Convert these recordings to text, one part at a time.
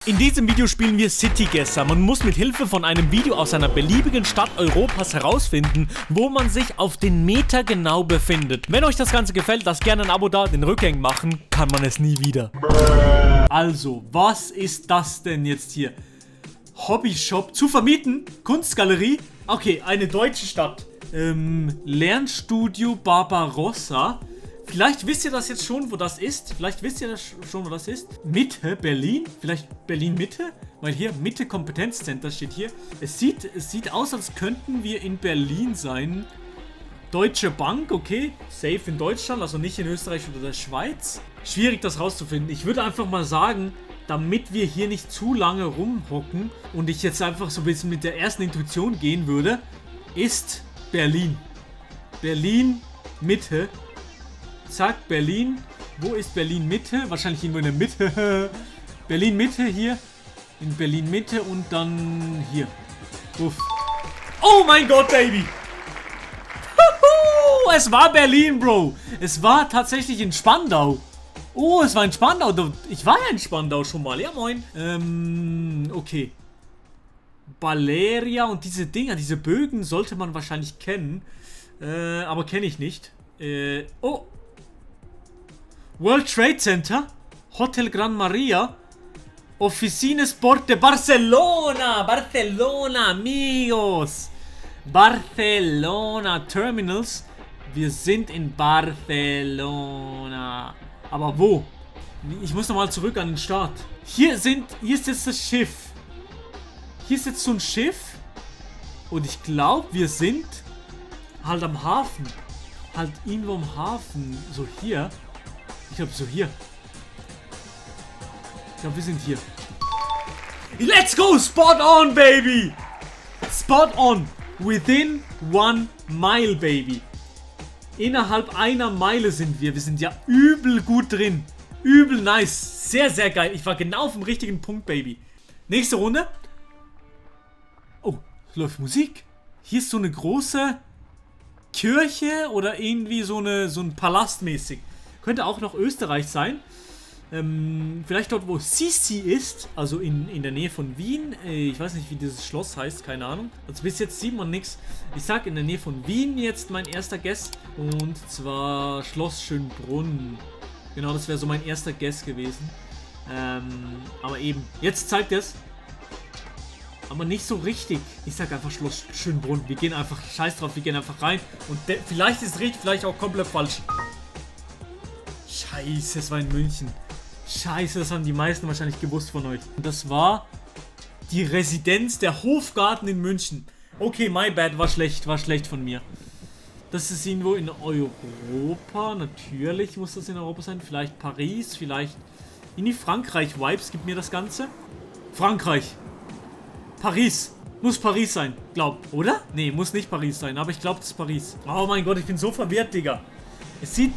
In diesem Video spielen wir City Guesser. Man muss mit Hilfe von einem Video aus einer beliebigen Stadt Europas herausfinden, wo man sich auf den Meter genau befindet. Wenn euch das Ganze gefällt, lasst gerne ein Abo da, den Rückgängig machen kann man es nie wieder. Also, was ist das denn jetzt hier? Hobbyshop zu vermieten? Kunstgalerie? Okay, eine deutsche Stadt. Lernstudio Barbarossa. Vielleicht wisst ihr das jetzt schon, wo das ist. Vielleicht wisst ihr das schon, wo das ist. Mitte, Berlin. Vielleicht Berlin-Mitte. Weil hier Mitte Kompetenzzentrum steht hier. Es sieht aus, als könnten wir in Berlin sein. Deutsche Bank, okay. Safe in Deutschland, also nicht in Österreich oder der Schweiz. Schwierig, das rauszufinden. Ich würde einfach mal sagen, damit wir hier nicht zu lange rumhocken und ich jetzt einfach so ein bisschen mit der ersten Intuition gehen würde, ist Berlin. Berlin, Mitte. Zack, Berlin. Wo ist Berlin Mitte? Wahrscheinlich irgendwo in der Mitte. Berlin Mitte hier. In Berlin Mitte und dann hier. Uff. Oh mein Gott, Baby. Es war Berlin, Bro. Es war tatsächlich in Spandau. Oh, es war in Spandau. Ich war ja in Spandau schon mal. Ja, moin. Okay. Valeria und diese Dinger, diese Bögen sollte man wahrscheinlich kennen. Aber kenne ich nicht. Oh. World Trade Center, Hotel Gran Maria, Oficina Sport de Barcelona, Barcelona, amigos, Barcelona Terminals, wir sind in Barcelona, aber wo? Ich muss nochmal zurück an den Start. Hier ist jetzt das Schiff, hier ist jetzt so ein Schiff und ich glaube, wir sind halt am Hafen, halt irgendwo am Hafen, so hier. Ich glaube, so hier. Ich glaube, wir sind hier. Let's go! Spot on, baby! Spot on! Within 1 mile, baby. Innerhalb einer Meile sind wir. Wir sind ja übel gut drin. Übel nice. Sehr, sehr geil. Ich war genau auf dem richtigen Punkt, baby. Nächste Runde. Oh, es läuft Musik. Hier ist so eine große Kirche oder irgendwie so ein Palast mäßig. Könnte auch noch Österreich sein. Vielleicht dort, wo Sisi ist. Also in der Nähe von Wien. Ich weiß nicht, wie dieses Schloss heißt. Keine Ahnung. Also bis jetzt sieht man nichts. Ich sag in der Nähe von Wien jetzt mein erster Guess. Und zwar Schloss Schönbrunn. Genau, das wäre so mein erster Guess gewesen. Aber eben. Jetzt zeigt es. Aber nicht so richtig. Ich sag einfach Schloss Schönbrunn. Wir gehen einfach, scheiß drauf, wir gehen einfach rein. Und vielleicht ist es richtig, vielleicht auch komplett falsch. Scheiße, es war in München. Scheiße, das haben die meisten wahrscheinlich gewusst von euch. Und das war die Residenz, der Hofgarten in München. Okay, my bad, war schlecht von mir. Das ist irgendwo in Europa. Natürlich muss das in Europa sein. Vielleicht Paris, vielleicht in die Frankreich-Vibes gibt mir das Ganze. Frankreich. Paris. Muss Paris sein, glaub. Oder? Nee, muss nicht Paris sein, aber ich glaube, das ist Paris. Oh mein Gott, ich bin so verwirrt, Digga. Es sieht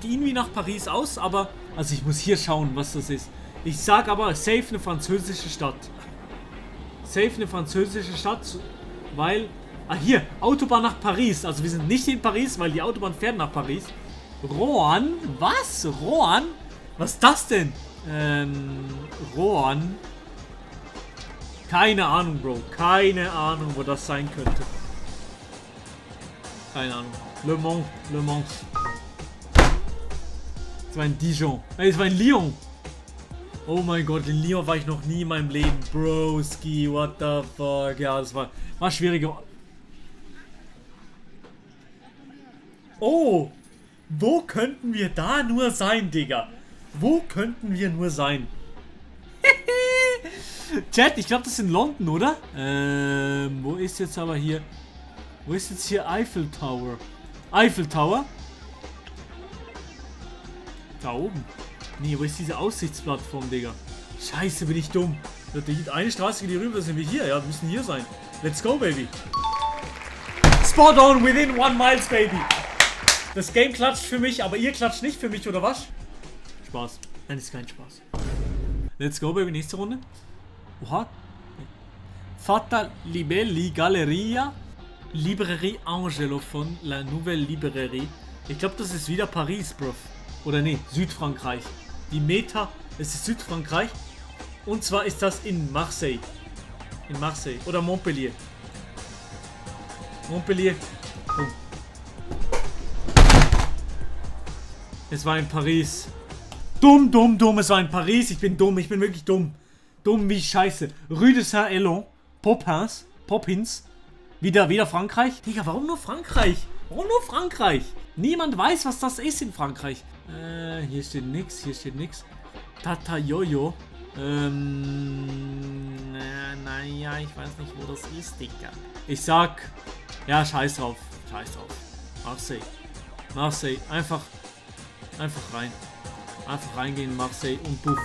irgendwie nach Paris aus, aber... Also ich muss hier schauen, was das ist. Ich sag aber, safe eine französische Stadt. Safe eine französische Stadt, weil... Ah, hier, Autobahn nach Paris. Also wir sind nicht in Paris, weil die Autobahn fährt nach Paris. Rouen? Was? Rouen? Was ist das denn? Rouen? Keine Ahnung, Bro. Keine Ahnung, wo das sein könnte. Keine Ahnung. Le Mans. Es war in Dijon. Es war in Lyon. Oh mein Gott, in Lyon war ich noch nie in meinem Leben. Broski, what the fuck. Ja, das war schwierig. Oh, wo könnten wir da nur sein, Digga? Wo könnten wir nur sein? Chat, ich glaube, das ist in London, oder? Wo ist jetzt aber hier... Wo ist jetzt hier Eiffel Tower? Eiffel Tower? Da oben. Nee, wo ist diese Aussichtsplattform, Digga? Scheiße, bin ich dumm. Da geht eine Straße geht hier rüber, sind wir hier. Ja, wir müssen hier sein. Let's go, baby. Spot on within 1 miles, baby. Das Game klatscht für mich, aber ihr klatscht nicht für mich, oder was? Spaß. Nein, ist kein Spaß. Let's go, baby. Nächste Runde. Oha. Fata Libelli Galleria. Librairie Angelo von La Nouvelle Librairie. Ich glaube, das ist wieder Paris, Bro. Oder nee, Südfrankreich. Die Meta, es ist Südfrankreich. Und zwar ist das in Marseille. In Marseille. Oder Montpellier. Montpellier. Oh. Es war in Paris. Dumm, dumm, dumm. Es war in Paris. Ich bin dumm. Ich bin wirklich dumm. Dumm wie Scheiße. Rue de Saint-Elon. Poppins. Wieder Frankreich. Digga, warum nur Frankreich? Warum nur Frankreich? Niemand weiß, was das ist in Frankreich. Hier steht nix. Hier steht nix. Tata Jojo. Naja, ich weiß nicht, wo das ist, Digga. Ich sag, ja, scheiß drauf. Scheiß drauf. Marseille. Marseille. Einfach rein. Einfach reingehen in Marseille und puff.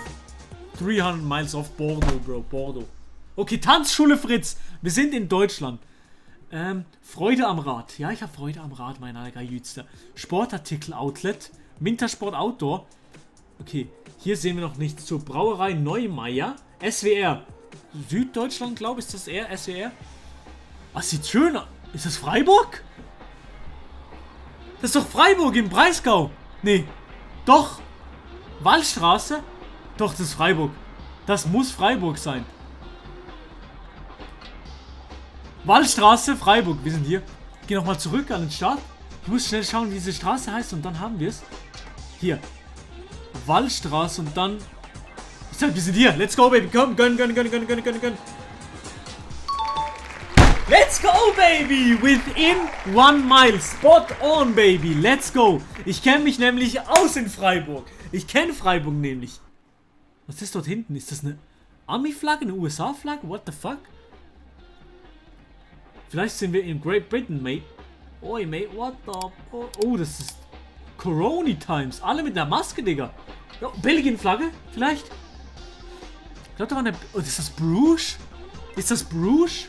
300 Miles off Bordeaux, Bro. Bordeaux. Okay, Tanzschule Fritz. Wir sind in Deutschland. Freude am Rad. Ja, ich habe Freude am Rad, mein Allergeilste. Sportartikel-Outlet. Wintersport Outdoor. Okay, hier sehen wir noch nichts zur Brauerei Neumeier. SWR. Süddeutschland, glaube ich, ist das eher SWR. Was sieht schön aus. Ist das Freiburg? Das ist doch Freiburg im Breisgau. Nee. Doch. Wallstraße? Doch, das ist Freiburg. Das muss Freiburg sein. Wallstraße, Freiburg. Wir sind hier. Ich gehe nochmal zurück an den Start. Ich muss schnell schauen, wie diese Straße heißt und dann haben wir es. Hier. Wallstraße und dann... Ich sag, wir sind hier. Let's go, baby. Komm, gönn. Let's go, baby. Within 1 mile. Spot on, baby. Let's go. Ich kenne mich nämlich aus in Freiburg. Ich kenne Freiburg nämlich. Was ist dort hinten? Ist das eine Army-Flagge? Eine USA-Flagge? What the fuck? Vielleicht sind wir in Great Britain, mate. Oi, mate, what the... Oh, das ist... Corona Times. Alle mit einer Maske, Digga. Ja, Belgien-Flagge? Vielleicht? Ich glaube, da war eine... Oh, ist das Bruges? Ist das Bruges?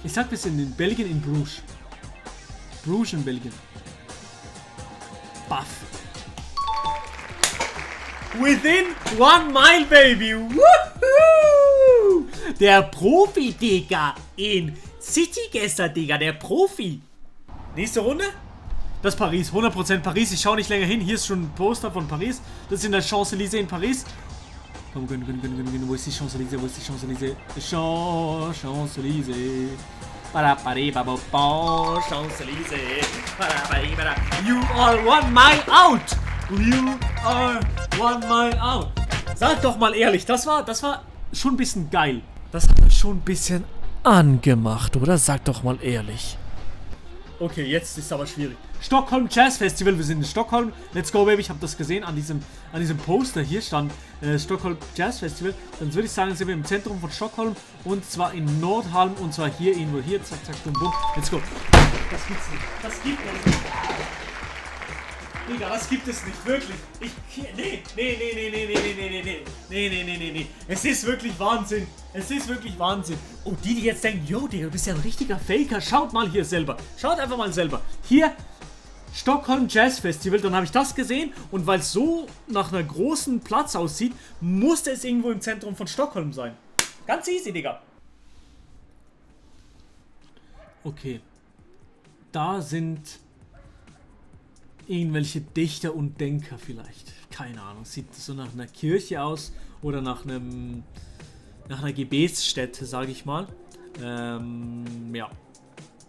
Ich sag, wir sind in Belgien in Bruges. Bruges in Belgien. Buff. Within 1 mile, baby. Woohoo! Der Profi, Digga. In City-Gäster, Digga. Der Profi. Nächste Runde. Das ist Paris. 100% Paris. Ich schaue nicht länger hin. Hier ist schon ein Poster von Paris. Das ist in der Champs-Élysées in Paris. Komm, gönn. Wo ist die Champs-Élysées? Wo ist die Champs-Élysées? Champs-Élysées. Champs-Élysées. You are 1 mile out. You are 1 mile out. Sag doch mal ehrlich, das war schon ein bisschen geil. Das hat mich schon ein bisschen angemacht, oder? Sag doch mal ehrlich. Okay, jetzt ist es aber schwierig. Stockholm Jazz Festival, wir sind in Stockholm. Let's go, baby. Ich habe das gesehen an diesem Poster. Hier stand Stockholm Jazz Festival. Dann würde ich sagen, sind wir im Zentrum von Stockholm. Und zwar in Nordhalm. Und zwar hier irgendwo. Hier, zack, zack, bum, bum. Let's go. Das gibt's nicht. Das gibt es nicht. Digga, das gibt es nicht. Wirklich. Nee. Es ist wirklich Wahnsinn. Es ist wirklich Wahnsinn. Oh, die jetzt denken, yo, Digga, du bist ja ein richtiger Faker. Schaut mal hier selber. Schaut einfach mal selber. Hier, Stockholm Jazz Festival. Dann habe ich das gesehen. Und weil es so nach einer großen Platz aussieht, musste es irgendwo im Zentrum von Stockholm sein. Ganz easy, Digga. Okay. Da sind irgendwelche Dichter und Denker vielleicht. Keine Ahnung. Sieht so nach einer Kirche aus. Oder nach einer Gebetsstätte, sage ich mal. Ja.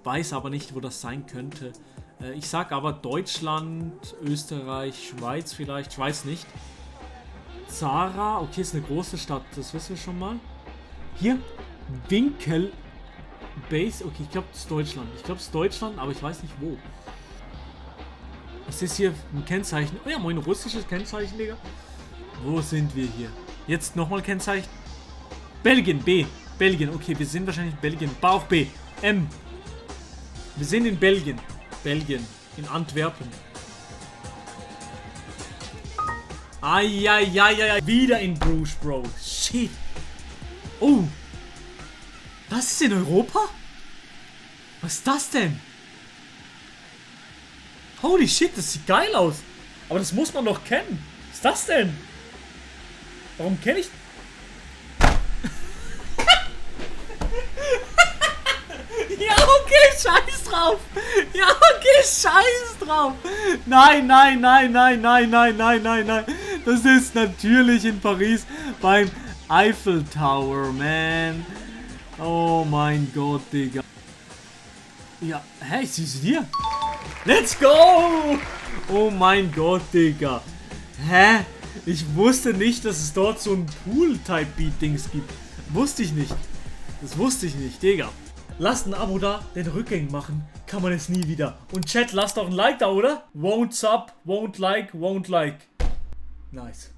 Weiß aber nicht, wo das sein könnte. Ich sag aber Deutschland, Österreich, Schweiz vielleicht. Schweiz nicht. Zara. Okay, ist eine große Stadt. Das wissen wir schon mal. Hier. Winkel. Base. Okay, ich glaube, es ist Deutschland. Aber ich weiß nicht wo. Was ist hier ein Kennzeichen? Oh ja, mein russisches Kennzeichen, Digga. Wo sind wir hier? Jetzt nochmal Kennzeichen. Belgien, B. Belgien, okay, wir sind wahrscheinlich in Belgien. Bauch B. M. Wir sind in Belgien. Belgien. In Antwerpen. Eieieiei. Wieder in Bruges, Bro. Shit. Oh. Das ist in Europa? Was ist das denn? Holy shit, das sieht geil aus. Aber das muss man doch kennen. Was ist das denn? Warum kenne ich... Ja, okay, scheiß drauf. Ja, okay, scheiß drauf. Nein. Das ist natürlich in Paris beim Eiffel Tower, man. Oh mein Gott, Digga. Ja, hä, ich sieh's dir. Let's go! Oh mein Gott, Digga. Hä? Ich wusste nicht, dass es dort so ein Pool-Type-Beat-Dings gibt. Wusste ich nicht. Das wusste ich nicht, Digga. Lasst ein Abo da, denn rückgängig machen kann man es nie wieder. Und Chat, lasst auch ein Like da, oder? Won't sub, won't like, won't like. Nice.